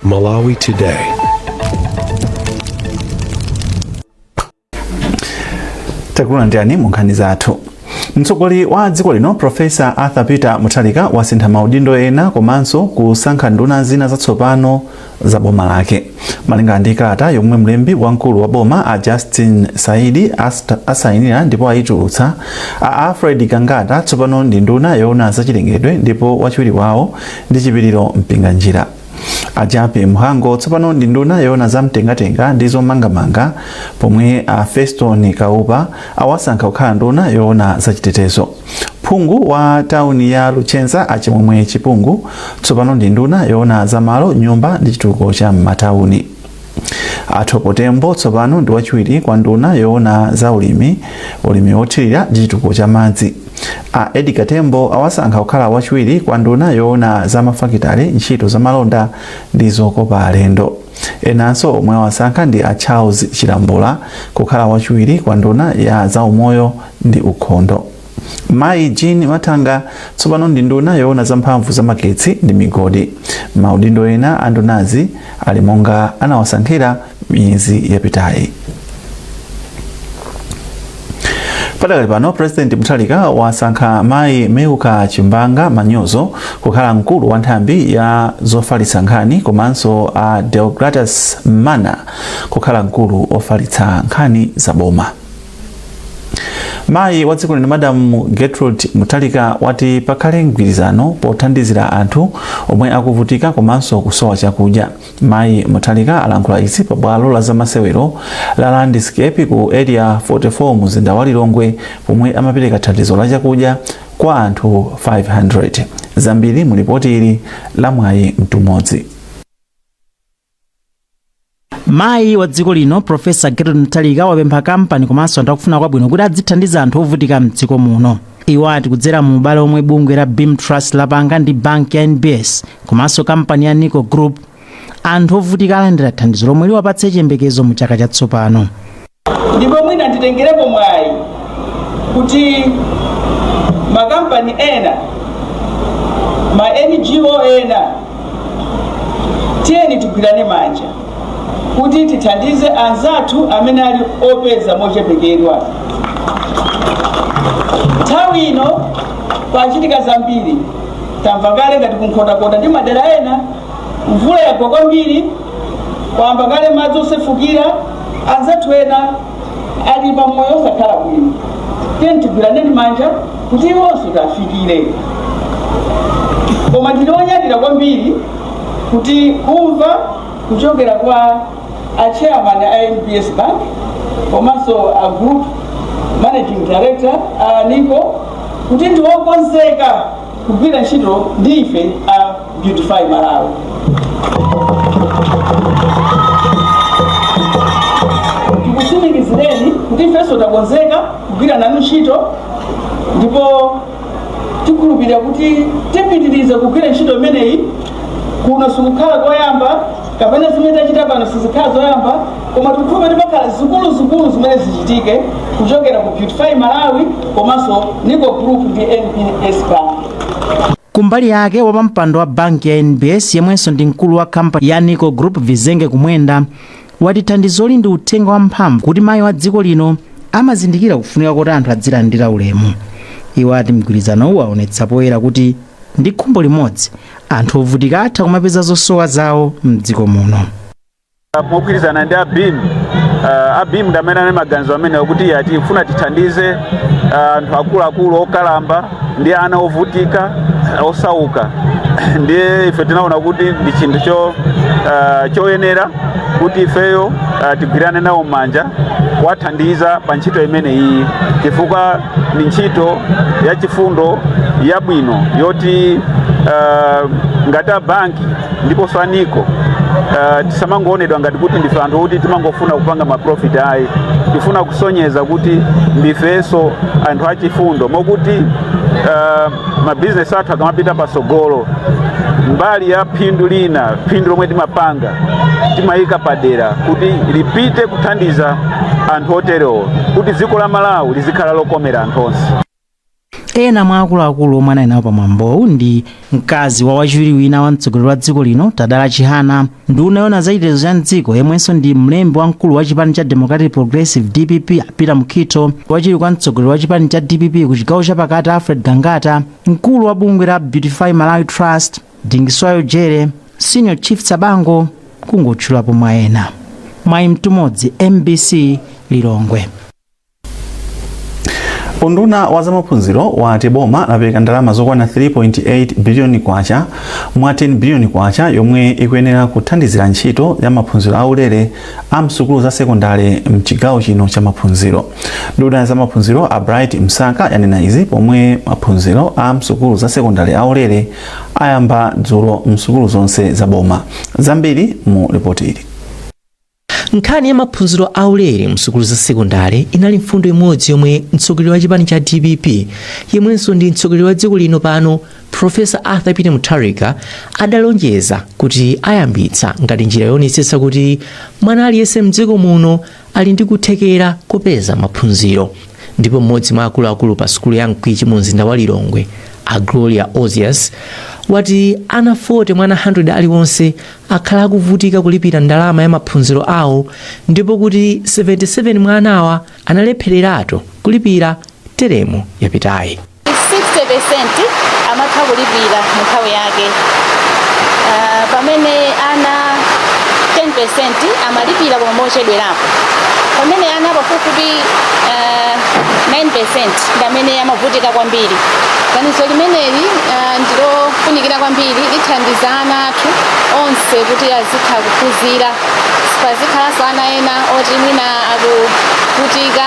Malawi Today. Takulandirani mu nkhani zathu. Mtsogoleri wa dziko lino Profesa Arthur Peter Mutharika wasintha maudindo ena komanso kusankha nduna zina zatsopano za boma lake. Malinga ndi kalata yomwe mlembi wamkulu wa boma a Justin Saidi asayinira ndipo ayitulutsa, a Alfred Gangata tsopano ndi nduna yoona zachilengedwe ndipo wachiwiri wawo ndi Chipiliro Mpinganjira. A Jappie Mhango tsopano ndi nduna yoona za mtengatenga ndi zomangamanga, pomwe a Feston Kaupa awasankha kukhala nduna yoona zachitetezo. Phungu wa tauni ya Luchenza a Chimwemwe Chipungu tsopano ndi nduna yoona za malo, nyumba ndi chitukuko cha m'matauni. A Thoko Tembo tsopano ndi wachiwiri kwa nduna yoona za ulimi, ulimi wothirira ndi chitukuko cha madzi. A Edgar Tembo awasankha kukhala wachiwiri kwa nduna yoona za mafakitale, ntchito za malonda ndi zokopa alendo. Enanso omwe awasankha ndi a Charles Chilambula kukhala wachiwiri kwa nduna ya zaumoyo ndi ukhondo. Mayi Jean Mathanga tsopano ndi nduna yoona za mphamvu za magetsi ndi migodi. Maudindo ena a ndunazi ali monga anawasankhira miyezi yapitayi. Padakali pano President Mutharika wasankha Mayi Milka Chimbanga Manyozo kukhala mkulu wa nthambi ya zofalitsa nkhani komanso a Deogratus Mana kukhala mkulu ofalitsa nkhani za boma. Mayi wa dziko lino Madam Gertrude Mutharika wati pakhale mgwirizano pothandizira anthu omwe akuvutika komanso kusowa chakudya. Mayi Mutharika alankhula izi pa bwalo la zamasewero la Landscape ku Area 44 mzinda wa Lilongwe pomwe amapereka thandizo la chakudya kwa anthu 500. Zambiri mu lipoti ili la Mwayi Mtumodzi. Mayi wa dziko lino Profesa Gertrude Mutharika wapempha kampani komanso anthu akufuna kwabwino kuti adzithandiza anthu ovutika mdziko muno. Iwo ati kudzera mu ubale omwe bungwe la Beam Trust lapanga ndi banki ya NBS komanso kampani ya Nico Group, anthu ovutika alandira thandizo lomwe liwapatse chiyembekezo mu chaka chatsopano. Ndipo mwina nditengerepo mwayi kuti makampani ena, ma NGO ena, tiyeni tigwirane manja kuti tithandize anzathu amene ali opeza mochepekedwa. Nthawi ino pachitika zambiri, tamva kale ngati kuNkhotakota ndi madera ena mvula yagwa kwambiri, kwamba kale madzi osefukira, anzathu ena ali pamoyo osakhala bwino. Tiyeni tigwiraneni manja kuti iwonso tafikire. Koma ndili onyadira kwambiri kuti kumva kuchokera kwa a chairman a NBS Bank komanso a group managing director a Nico kuti ndi okonzeka kugwira ntchito ndi ife a Beautify Malawi. Tikutsimikizireni kuti ifenso takonzeka kugwira nanu ntchito, ndipo tikhulupirira kuti tipitirize kugwira ntchito imeneyi. Kuno sikukhala koyamba, kapena zimene tachita pano sizikhala zoyamba, koma tikukhulupirira kuti pakhala zikuluzikulu zimene zichitike kuchokera ku Beautify Malawi komanso Nico Group ndi NBS Bank. Kumbali yake, wapampando wa banki ya NBS yemwenso ndi mkulu wa kampani ya Nico Group, Vizenge Kumwenda, wati thandizoli ndi uthenga wamphamvu kuti mayi wa dziko lino amazindikira kufunika kuti anthu adzilandira ulemu. Iwo ati mgwirizanowu waonetsa poyera kuti ndi khumbo limodzi anthu ovutika atha kumapeza zosowa zawo mdziko muno. Mogwirizana ndi a Beam, a Beam ndi amene ali maganizo amenewo kuti ati tifuna tithandize anthu akuluakulu, okalamba ndi ana ovutika, osauka. Ndiye ife tinaona kuti ndi chinthu choyenera kuti ifeyo tigwirane nawo m'manja kuwathandiza pa ntchito imene iyi, chifukwa ndi ntchito yachifundo yabwino yoti ngati a banki ndiponso a Nico tisamangoonedwa ngati kuti ndife anthu kuti timangofuna kupanga maprofit, ayi. Tifuna kusonyeza kuti ndifenso anthu achifundo, mokuti mabizinesi athu akamapita pasogolo, mbali ya phindu lina, phindu lomwe timapanga, timayika padera kuti lipite kuthandiza anthu oterewo, kuti dziko la Malawi lizikhala lokomera anthu onse. Ena mwa akuluakulu omwe anali nawo pamwambowu ndi mkazi wa wachiwiri wina wa mtsogoleri wa dziko lino, Tadala Chihana, nduna yoona zachitetezo cha mdziko yemwenso ndi mlembi wamkulu wa chipani cha Democratic Progressive, DPP, Peter Mukhito, wachiwiri kwa mtsogoleri wa chipani cha DPP ku chigawo chapakati, Alfred Gangata, mkulu wa bungwe la Beautify Malawi Trust, Dingiswayo Jere, Senior Chief Tsabango, kungotchulapo mwa ena. Mwayi Mtumodzi, MBC, Lilongwe. Unduna wa zamaphunziro wati boma lapereka ndalama zokwana 3.8 biliyoni kwacha mwa 10 biliyoni kwacha yomwe ikuyenera kuthandizira ntchito ya maphunziro aulere a msukulu za sekondari mchigawo chino cha maphunziro. Nduna ya zamaphunziro, a Bright Msaka, yanena izi pomwe maphunziro a msukulu za sekondari aulere ayamba dzulo msukulu zonse za boma. Zambiri mu ripoti ili. Nkhani ya maphunziro aulere msukulu za sekondari inali mfundo imodzi yomwe mtsogoleri wa chipani cha DPP, yemwenso ndi mtsogoleri wa dziko lino pano, Profesa Arthur Peter Mutharika, adalonjeza kuti ayambitsa ngati njira yoonetsetsa kuti mwana aliyense mdziko muno ali ndi kuthekera kopeza maphunziro. Ndipo mmodzi mwa akuluakulu pa sukulu ya Mkwichi mu mzinda wa Lilongwe, a Gloria Ozias, wati ana 40 mwa ana 100 aliwonse akhala akuvutika kulipira ndalama ya maphunziro awo, ndipo kuti 77 mwa anawa analephereratu kulipira teremu yapitayi. 60% amatha kulipira mu nthawi yake, pamene ana 10% amalipira koma mochedwerapo, pamene ana pafupifupi 9% ndi amene amavutika kwambiri. Ganizo limeneli ndilofunikira kwambiri, lithandiza ana athu onse kuti azitha kuphunzira. Pazikhalanso ana ena oti mwina akuvutika,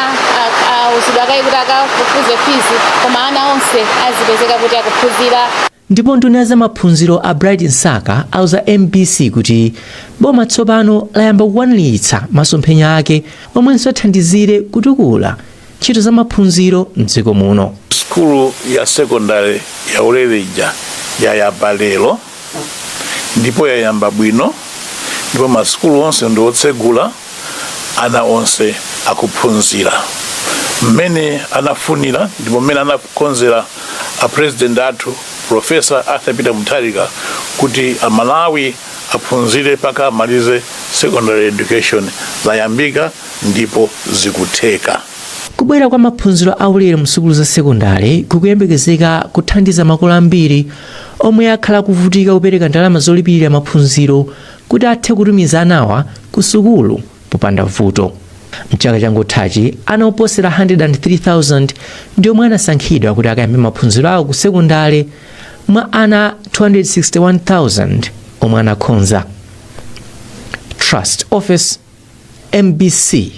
auzidwa kayi kuti akafufuze fees, koma ana onse azipezeka kuti akuphunzira. Ndipo nduna ya zamaphunziro, a Bright Msaka, auza MBC kuti boma tsopano layamba kukwaniritsa masomphenya ake omwenso athandizire kutukula ntchito za maphunziro mdziko muno. Sukulu ya sekondari ya ulere ija yayamba lero ndipo yayamba bwino, ndipo masukulu onse ndi otsegula, ana onse akuphunzira mmene anafunira ndipo mmene anakonzera a President athu, Professor Arthur Peter Mutharika, kuti Amalawi aphunzire mpaka amalize secondary education. Zayambika ndipo zikutheka. Kubwera kwa maphunziro aulere msukulu za sekondari kukuyembekezeka kuthandiza makolo ambiri omwe akhala akuvutika kupereka ndalama zolipirira maphunziro kuti athe kutumiza anawa ku sukulu popanda vuto. Mchaka changothachi, ana oposera 103,000 ndi omwe anasankhidwa kuti akayambe maphunziro awo ku sekondari mwa ana 261,000 omwe anakhonza. Trust Office, MBC,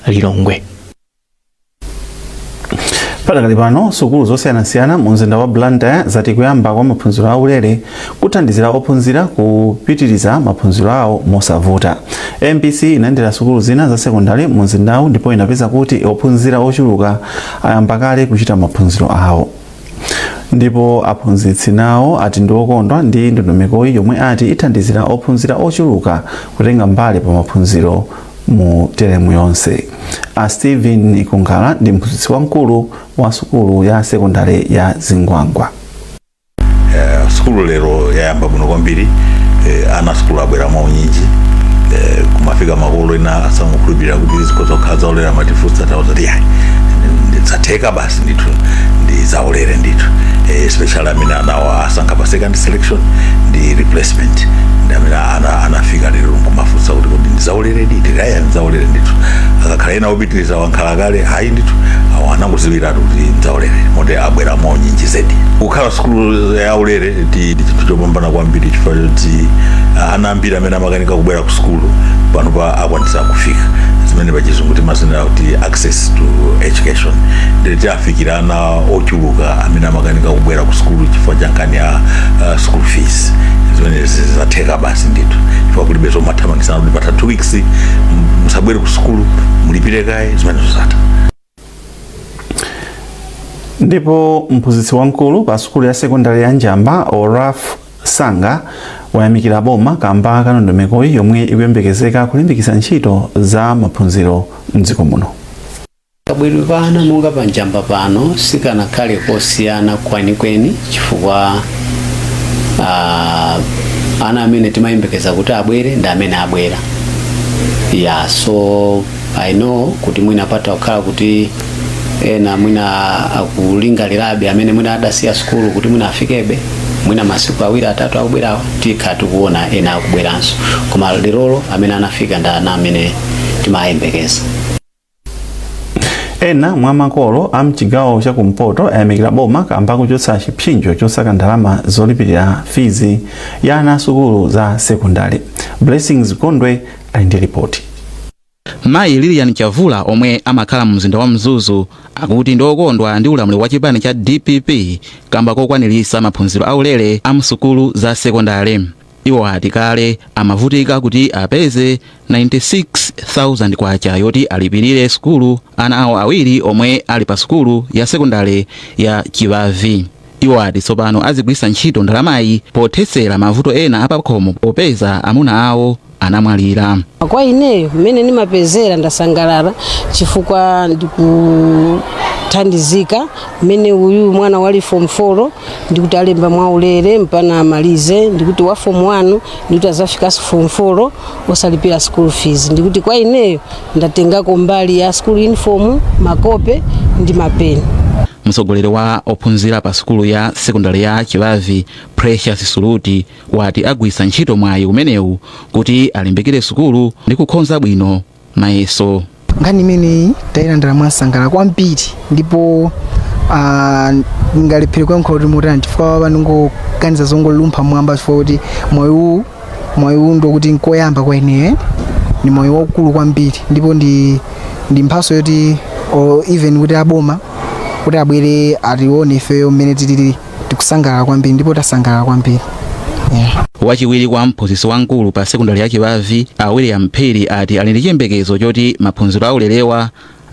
Lilongwe. Padakali pano, sukulu zosiyanasiyana mu mzinda wa Blantyre zati kuyamba kwa maphunziro aulere kuthandizira ophunzira kupitiriza maphunziro awo mosavuta. MBC inayendera sukulu zina za sekondari mu mzindawu ndipo inapeza kuti ophunzira ochuluka ayamba kale kuchita maphunziro awo, ndipo aphunzitsi nawo ati ndi okondwa ndi ndondomekoyi yomwe ati ithandizira ophunzira ochuluka kutenga mbali pa maphunziro mu teremu yonse. A Stephen Kungala ndi mphunzitsi wamkulu wa sukulu ya sekondari ya Zingwangwa. Sukulu lero yayamba bwino kwambiri. Ana sukulu abwera mwaunyinji. Kumafika makolo ena asangokhulupirira kuti zikhoza kukhala zaulere, amatifunsa, tauza kuti yayi, zatheka basi ndithu, ndi zaulere ndithu. Especially amene anawo asankha pa second selection ndi replacement ndi amene anafika lero nkumafunsa kuti kodi ndi zaulere diti? Aya, ndi zaulere ndithu. Akakhala ena opitiriza wankhala kale, hayi ndithu, awo anangoziwiratu kuti ndzaulere, moti abwera mwaunyinji zedi. Kukhala sukulu yaulere ndi chinthu chopambana kwambiri chifukwa choti ana ambiri amene amakanika kubwera ku sukulu pano pa akwanitsa kufika, zimene pachizungu timazinena kuti access to education. Nditi afikira ana ochuluka amene amakanika kubwera ku sukulu chifukwa cha nkhani ya school fees. Zimene zatheka basi ndithu chifukwa kulibe zomathamangisana kuti patha 2 weeks musabwere ku sukulu, mulipire kaye. Zimene zosatha. Ndipo mphunzitsi wamkulu pa sukulu ya sekondari ya Njamba, Oraf Sanga, wayamikira boma kamba ka ndondomekoyi yomwe ikuyembekezeka kulimbikitsa ntchito za maphunziro mdziko muno. Kabwedwe pa ana monga panjamba pano sikanakhale kosiyana kwenikweni, chifukwa ana amene timayembekeza kuti abwere ndi amene abwera. Yeah, so I know kuti mwina patha kukhala kuti ena mwina akulingalirabe, amene mwina adasiya sukulu, kuti mwina afikebe. Mwina masiku 2, 3 akubwerawo tikhala tikuona ena akubweranso, koma lerolo amene anafika ndi ana amene timayembekeza. Ena mwa makolo a mchigawo chakumpoto ayamikira boma kamba kuchotsa chipsinjo chosaka ndalama zolipirira fizi ya ana asukulu za sekondari. Blessings Kondwe ali ndi ripoti. Mayi Lilian Chavula, omwe amakhala mu mzinda wa Mzuzu, akuti ndi okondwa ndi ulamuliro wa chipani cha DPP kamba kokwanirisa maphunziro aulere a msukulu za sekondari. Iwo ati kale amavutika kuti apeze 96,000 kwacha yoti alipirire sukulu ana awo awiri omwe ali pa sukulu ya sekondari ya Chivavi. Iwo ati tsopano azigwiritsa ntchito ndalamayi pothetsera mavuto ena apakhomo, popeza amuna awo anamwalira. Kwa ineyo, mmene ndimapezera, ndasangalala chifukwa ndikuthandizika. Mmene uyu mwana wali form 4, ndikuti alemba mwaulere mpana amalize. Ndikuti wa form 1, ndikuti azafikanso form 4 osalipira school fees. Ndikuti kwa ineyo ndatengako mbali ya school uniform, makope ndi mapeni. Mtsogoleri wa ophunzira pa sukulu ya sekondari ya Chivavi, Precious Suluti, wati agwiritsa ntchito mwayi umenewu kuti alimbikire sukulu ndi kukhonza bwino mayeso. Nkhani imeneyi tayilandira mwansangala kwambiri, ndipo ngalephere kuyankhula kuti motani, chifukwa panongoganiza zongolumpha mwamba, chifukwa kuti mwayiwu ndokuti nkoyamba kwa ineyo, ni mwayi waukulu kwambiri, ndipo ndi mphaso yoti or even kuti aboma kuti abwere atione ifeyo mmene tilili. Tikusangalala kwambiri ndipo tasangalala kwambiri, yeah. Wachiwiri kwa mphunzitsi wamkulu pa sekondari ya Chivavi, a William Phiri, ati ali ndi chiyembekezo choti maphunziro aulerewa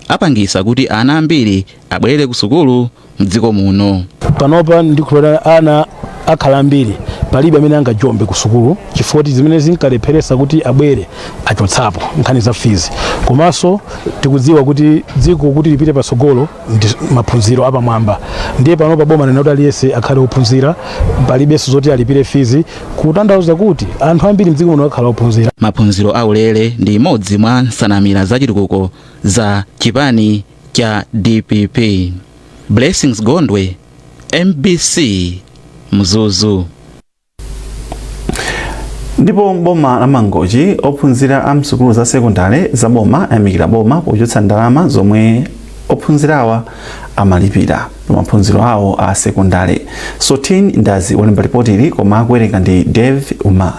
apangisa kuti ana ambiri abwerere ku sukulu mdziko muno. Panopa ndikhulupirira ana akhala ambiri, palibe amene angajombe ku sukulu, chifukwa kuti zimene zinkalepheresa kuti abwere achotsapo nkhani za fees. Komanso tikudziwa kuti dziko kuti lipite patsogolo ndi maphunziro apamwamba. Ndiye panopa boma lina kuti aliyense akhale ophunzira, palibenso zoti alipire fees, kutanthauza kuti anthu ambiri mdziko muno akhala ophunzira. Maphunziro aulere ndi imodzi mwa nsanamira zachitukuko za chipani cha DPP. Blessings Gondwe, MBC, Mzuzu. Ndipo boma la Mangochi, ophunzira a msukulu za sekondari za boma ayamikira boma pochotsa ndalama zomwe ophunzirawa amalipira pa maphunziro awo a sekondari. Sotin Ndazi walemba ripoti ili, koma akuwerenga ndi Dave Umar.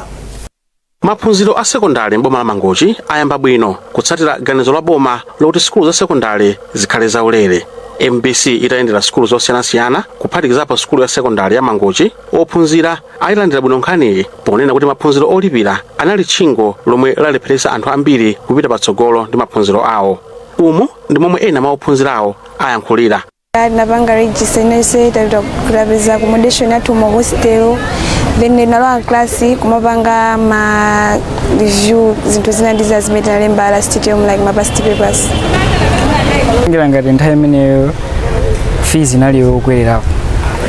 Maphunziro a sekondari m'boma la Mangochi ayamba bwino kutsatira ganizo la boma lokuti sukulu za sekondari zikhale zaulere. MBC itayendera sukulu zosiyanasiyana, kuphatikizapo sukulu ya sekondari ya Mangochi, ophunzira ayilandira bwino nkhaniyi, ponena kuti maphunziro olipira anali tchingo lomwe lalepheretsa anthu ambiri kupita patsogolo ndi maphunziro awo. Umu ndi momwe ena mwa ophunzirawo ayankhulira. Tinapanga register inonse, tapita kutapeza accommodation yathu mu hostel, then nalowa class kumapanga ma review zinthu zina ndi zina zimene tinalemba last term, like ma past papers. Ngira ngati nthawi imeneyo fees inali yokwererapo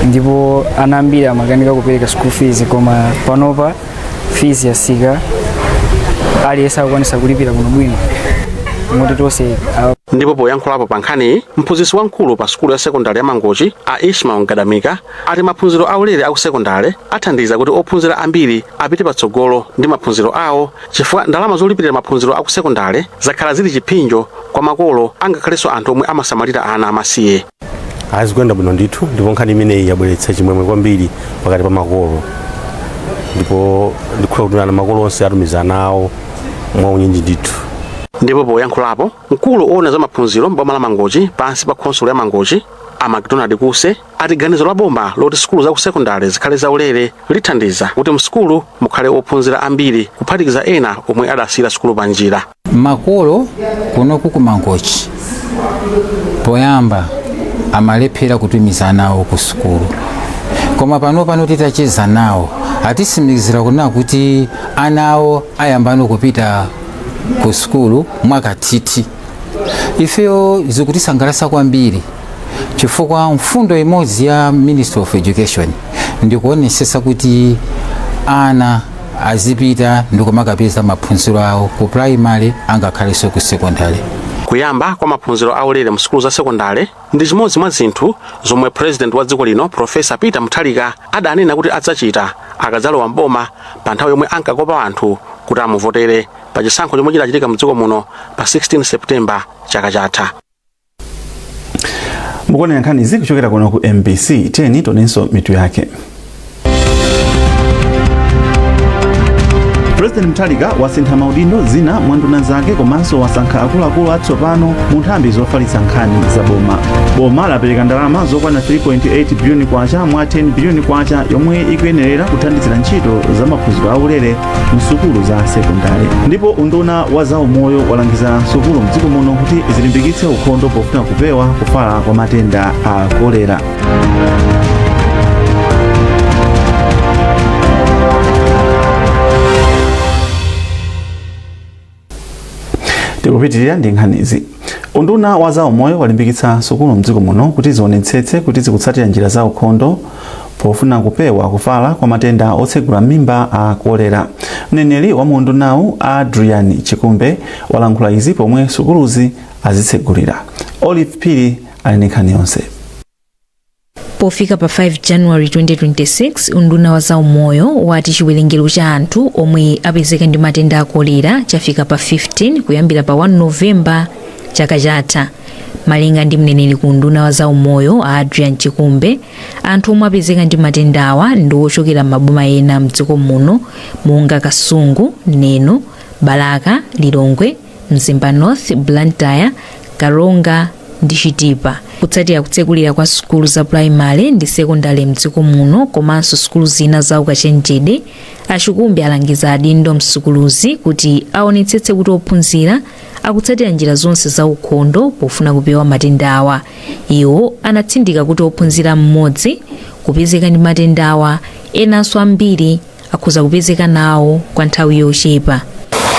ndipo ana ambiri amakanika kupereka school fees, koma panopa fees yasika, aliyense akukwanisa kulipira bwinobwino moti tonse. Ndipo poyankhulapo pa nkhaniyi, mphunzitsi wamkulu pa sukulu ya sekondari ya Mangochi, a Ishmael Gadamika, ati maphunziro aulere aku sekondari athandiza kuti ophunzira ambiri apite patsogolo ndi maphunziro awo, chifukwa ndalama zolipirira maphunziro aku sekondari zakhala zili chipsinjo kwa makolo, angakhalenso anthu omwe amasamalira ana amasiye. Azikuyenda bwino ndithu, ndipo nkhani imeneyi yabweretsa chimwemwe kwambiri pakati pa makolo, ndipo ndikhulupirira kuti ana makolo onse atumiza ana awo mwaunyinji ndithu. Ndipo poyankhulapo, mkulu owona za maphunziro m'boma la Mangochi pansi pa khonsolo ya Mangochi, a Macdonald Kuse, ati ganizo la boma loti sukulu za ku sekondari zikhale zaulere lithandiza kuti msukulu mukhale ophunzira ambiri, kuphatikiza ena omwe adasiyira sukulu pa njira. Makolo kunoku ku Mangochi poyamba amalephera kutumiza ana awo ku sukulu, koma pano pano titacheza nawo atisimikizira kunena kuti ana awo ayambano kupita ku sukulu mwakathithi. Ifeyo zikutisangalatsa kwambiri chifukwa mfundo imodzi ya Ministry of Education ndikuonetsetsa kuti ana azipita ndikumakapeza maphunziro awo ku primary angakhalenso ku secondary. Kuyamba kwa maphunziro aulere mu sukulu za sekondale ndi chimodzi mwa zinthu zomwe President wa dziko lino, Profesa Peter Mutharika, adanena kuti adzachita akadzalowa mboma pa nthawi yomwe ankakopa anthu kuti amuvotere pa chisankho chomwe chidachitika mdziko muno pa 16 Septemba chaka chatha. Mukuonera nkhanizi kuchokera kuno ku MBC. Tiyeni tionenso mitu yake. President Mutharika wasintha maudindo zina mwa nduna zake komanso wasankha akuluakulu atsopano mu nthambi zofalitsa nkhani za boma. Boma lapereka ndalama zokwana 3.8 biliyoni kwacha mwa 10 biliyoni kwacha yomwe ikuyenerera kuthandizira ntchito za maphunziro aulere msukulu za sekondari. Ndipo unduna wa zaumoyo walangiza sukulu mdziko muno kuti zilimbikitse ukhondo pofuna kupewa kufala kwa matenda a kolera. Tikupitirira ndi nkhanizi. Unduna wa zaumoyo walimbikitsa sukulu mdziko muno kuti zionetsetse kuti zikutsatira njira za ukhondo pofuna kupewa kufala kwa matenda otsegula mimba a kolera. Mneneri wa muundunawu, Adrian Chikumbe, walankhula izi pomwe sukuluzi azitsegulira. Olive Phiri ali ndi nkhani yonse. Pofika pa 5 January 2026, unduna wa zaumoyo wati chiwerengero cha anthu omwe apezeka ndi matenda a kolera chafika pa 15 kuyambira pa 1 Novemba chaka chatha. Malinga ndi mneneri ku unduna wa zaumoyo, a Adrian Chikumbe, anthu omwe apezeka ndi matendawa ndi ochokera m'maboma ena mdziko muno monga Kasungu, Neno, Balaka, Lilongwe, Mzimba North, Blantyre, Karonga ndi Chitipa. Kutsatira kutsekulira kwa sukulu za pulaimale ndi sekondale mdziko muno komanso sukulu zina za ukachenjede, a Chikumbe alangiza adindo msukuluzi kuti aonetsetse kuti ophunzira akutsatira njira zonse za ukhondo pofuna kupewa matendawa. Iwo anatsindika kuti ophunzira mmodzi kupezeka ndi matendawa, enanso ambiri akhoza kupezeka nawo kwa nthawi yochepa.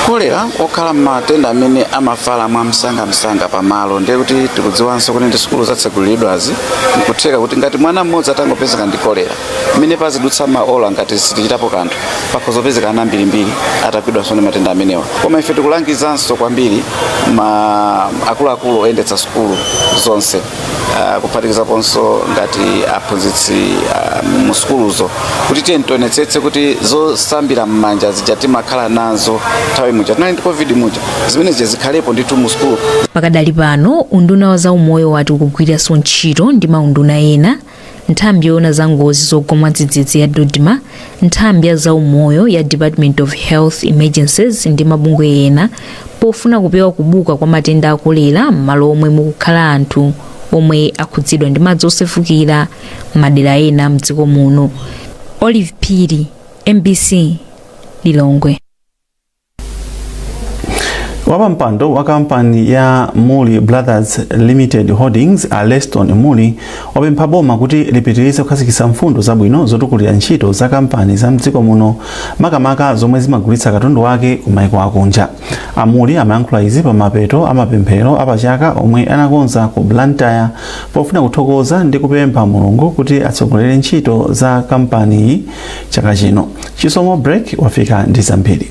Kolera okhala matenda amene amafala mwamsangamsanga pamalo, ndiye kuti tikudziwanso kuti ndi sukulu zatsekulidwazi, nkutheka kuti ngati mwana mmodzi atangopezeka ndi kolera, mmene pazidutsa maola, ngati sitichitapo kanthu, pakhoza kupezeka ana ambirimbiri atagwidwanso ndi matenda amenewa. Koma ife tikulangizanso kwambiri ma akuluakulu oyendetsa sukulu zonse, kuphatikizaponso ngati aphunzitsi mu sukuluzo, kuti tiye tionetsetse kuti zosambira m'manja zija timakhala nazo nthawi muja tinali ndi COVID muja, zimene zija zikhalepo ndithu mu sukulu. Pakadali pano, unduna wa zaumoyo wati ukugwiranso ntchito ndi maunduna ena, nthambi yoona za ngozi zogwa mwadzidzidzi ya DoDMA, nthambi ya zaumoyo ya Department of Health Emergencies ndi mabungwe ena pofuna kupewa kubuka kwa matenda a kolera m'malo omwe mukukhala anthu omwe akhudzidwa ndi madzi osefukira m'madera ena mdziko muno. Olive Phiri, MBC, Lilongwe. Wapampando wa kampani ya Mulli Brothers Limited Holdings, a Leston Mulli, wapempha boma kuti lipitirize kukhazikitsa mfundo zabwino zotukulira ntchito za kampani za mdziko muno, makamaka zomwe zimagulitsa katundu wake ku maiko akunja. A Mulli amayankhula izi pa mapeto amapemphero apachaka omwe anakonza ku Blantyre pofuna kuthokoza ndi kupempha Mulungu kuti atsogolere ntchito za kampaniyi chaka chino. Chisomo Break wafika ndi zambiri.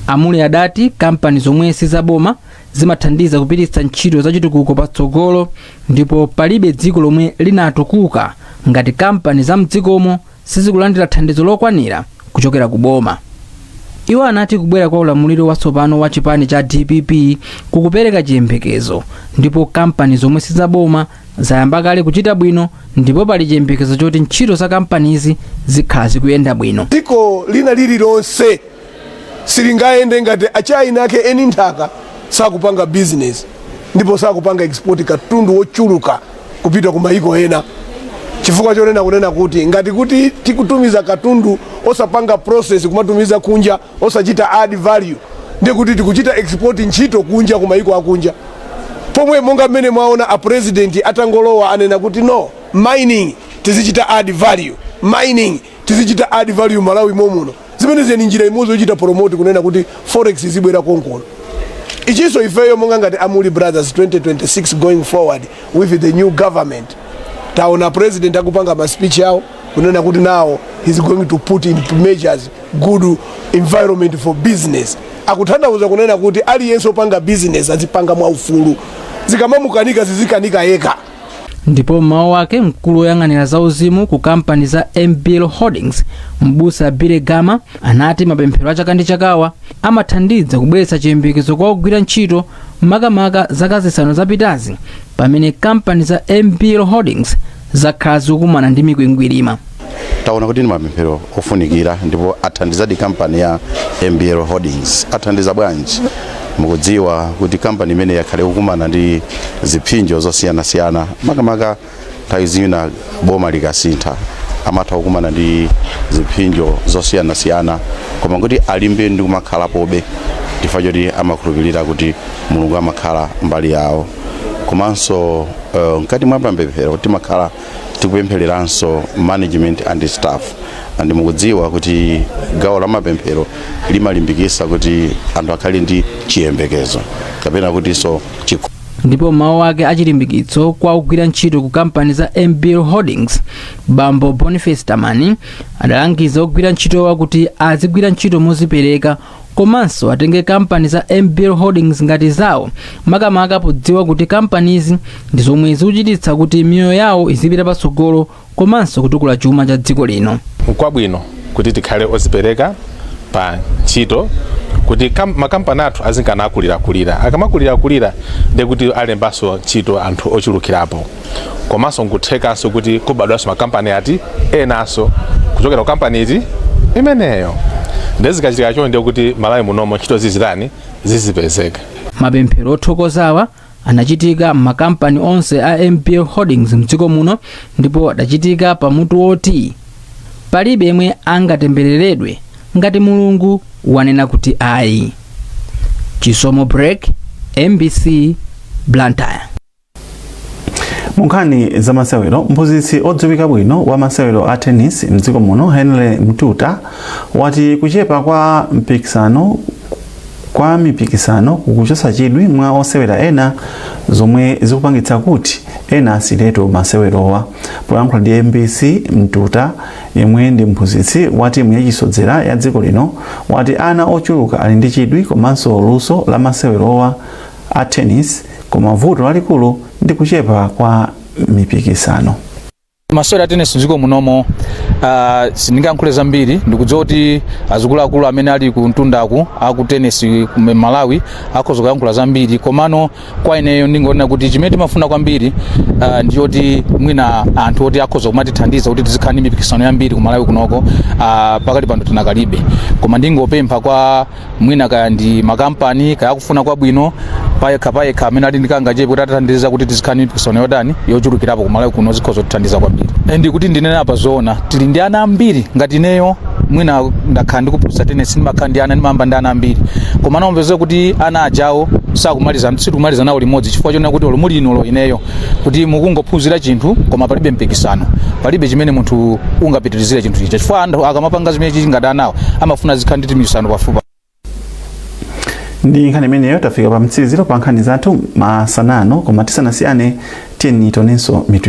A Mulli adati kampani zomwe sizaboma zimathandiza kupititsa ntchito zachitukuko patsogolo, ndipo palibe dziko lomwe linatukuka ngati kampani za mdzikomo sizikulandira thandizo lokwanira kuchokera ku boma. Iwo anati kubwera kwa ulamuliro watsopano wa chipani cha DPP kukupereka chiyembekezo, ndipo kampani zomwe sizaboma zayamba kale kuchita bwino, ndipo pali chiyembekezo choti ntchito za kampanizi zikhala zikuyenda bwino. Dziko lina lililonse silingayende ngati eni ake eni nthaka sakupanga business ndipo sakupanga export katundu wochuluka kupita ku mayiko ena, chifukwa chonena kunena kuti ngati kuti tikutumiza katundu osapanga process, kumatumiza kunja osachita add value, ndiye kuti tikuchita export ntchito kunja, ku mayiko akunja. Pomwe monga mmene mwaona a President atangolowa anena kuti no, mining tizichita add value, mining tizichita add value Malawi momuno. Zimenezi ni njira imodzi yochita promote kunena kuti forex izibwera konkuno. Ichinso ifeyo monga ngati a Mulli Brothers, 2026 going forward with the new government, taona president akupanga ma speech yawo kunena kuti now he's going to put in measures, good environment for business. Akutanthauza kunena kuti aliyense opanga business azipanga mwaufulu, zikamamukanika zizikanika yekha. Ndipo mmawu ake, mkulu woyang'anira zauzimu ku kampani za MBL Holdings, Mbusa Billy Gama, anati mapemphero a chaka ndi chakawa amathandiza kubweretsa chiyembekezo kwa ogwira ntchito, makamaka zaka 5 zapitazi pamene kampani za MBL Holdings zakhala zikukumana ndi mikwingwirima. Taona kuti ndi mapemphero ofunikira ndipo athandizadi kampani ya MBL Holdings. Athandiza bwanji? Mukudziwa kuti kampani imene yakhale kukumana ndi ziphinjo zosiyanasiyana, makamaka nthawi zina boma likasintha amatha kukumana ndi ziphinjo zosiyanasiyana, koma kuti alimbe ndi kumakhalapobe chifukwa choti amakhulupirira kuti Mulungu amakhala mbali yawo. Komanso mkati mwa mapemphero timakhala tikupemphereranso management and staff, and mukudziwa kuti gawo la mapemphero limalimbikitsa kuti anthu akhale ndi chiyembekezo kapena kutinso chikho. Ndipo mawu ake achilimbikitso kwa ogwira ntchito ku kampani za MBL Holdings, Bambo Boniface Tamani, adalangiza ogwira ntchitowa kuti azigwira ntchito mozipereka komanso atenge kampani za MBL Holdings ngati zawo, makamaka podziwa kuti kampanizi ndi zomwe zikuchititsa kuti miyoyo yawo izipita patsogolo komanso kutukula chuma cha dziko lino. Nkwabwino kuti tikhale ozipereka pa ntchito kuti makampani athu azinkana akulirakulira. Akamakulirakulira, ndekuti alembanso ntchito anthu ochulukirapo, komanso nkuthekanso kuti kubadwanso makampani ati enanso kuchokera ku kampani iti imeneyo. Ndezikachitika chonde, ndekuti Malawi munomo ntchito zizitani? Zizipezeka. Mapemphero othokozawa anachitika m'makampani onse a MBL Holdings mdziko muno ndipo adachitika pamutu woti palibe yemwe angatembereredwe ngati Mulungu wanena kuti ayi. Chisomo Break, MBC, Blantyre. Mu nkhani za masewero, mphunzitsi odziwika bwino wa masewero a tennis mdziko muno, Henry Mtuta, wati kuchepa kwa mipikisano kukuchotsa chidwi mwa osewera ena, zomwe zikupangitsa kuti ena asiretu masewerowa. Poyankhula ndi MBC, Mtuta, yemwe ndi mphunzitsi wa timu yachisodzera ya dziko lino, wati ana ochuluka ali ndi chidwi komanso luso la masewerowa a tennis, koma vuto lalikulu ndi kuchepa kwa mipikisano. Masewera a tennis mdziko munomo, sindingayankhule zambiri. Ndikudziwa kuti azikuluakulu amene ali ku mtundaku aku tennis ku Malawi akhoza kuyankhula zambiri, komano kwa ineyo ndingoona kuti chimene timafuna kwambiri ndiyoti mwina anthu oti akhoza kumatithandiza kuti tizikhala ndi mipikisano yambiri ku Malawi kunoko, pakati pano tinakalibe. Koma ndingopempha kwa mwina kaya ndi makampani, kaya akufuna kwabwino payekha payekha, amene ali ndi kangachepe kuti atithandiza kuti tizikhala ndi mipikisano yotani, yochulukirapo ku Malawi kuno, zikhoza kutithandiza kwambiri. Ndi kuti ndinene apa zoona, tili ndi ana ambiri. Ngati ineyo mwina ndakhala ndikuphunzitsa tennis, ndimakhala ndi ana, ndimayamba ndi ana ambiri, koma anaombeza kuti ana ajawo sakumaliza, sitikumaliza nawo limodzi, chifukwa chonena kuti olo muli inulo ineyo kuti mukungophunzira chinthu koma palibe mpikisano, palibe chimene munthu ungapitirizire chinthu chija, chifukwa anthu akamapanga zimene chichi ngati anawo amafuna zikhala ndi timikisano pafupi. Ndi nkhani imeneyo tafika pa mtsiriziro pa nkhani zathu masanano, koma tisanasiyane, tiyeni tionenso mitu.